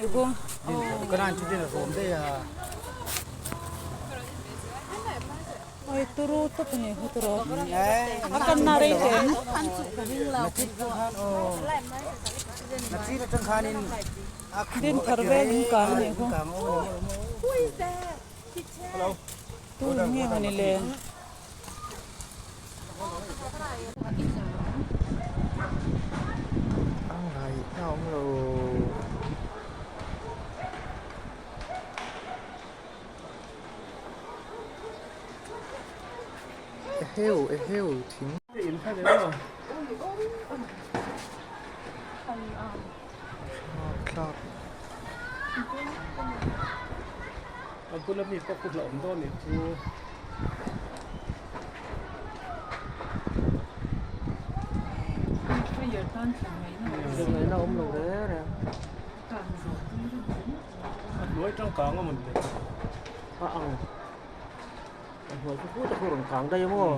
nih khu. Oi turu tak a ni khu tiraw. A kanna rei teh ang. Dinthar veng in kang a nih khu. Tu nge mawni le. Eheu eheu thing. A bula mi pawh khu hlauhawm dawn nih chu. Ngaihna awm lo reng reng. A hnuai tangkang a mawn le. A ang. A hnuai khu khu te khu rawn kang daih a maw.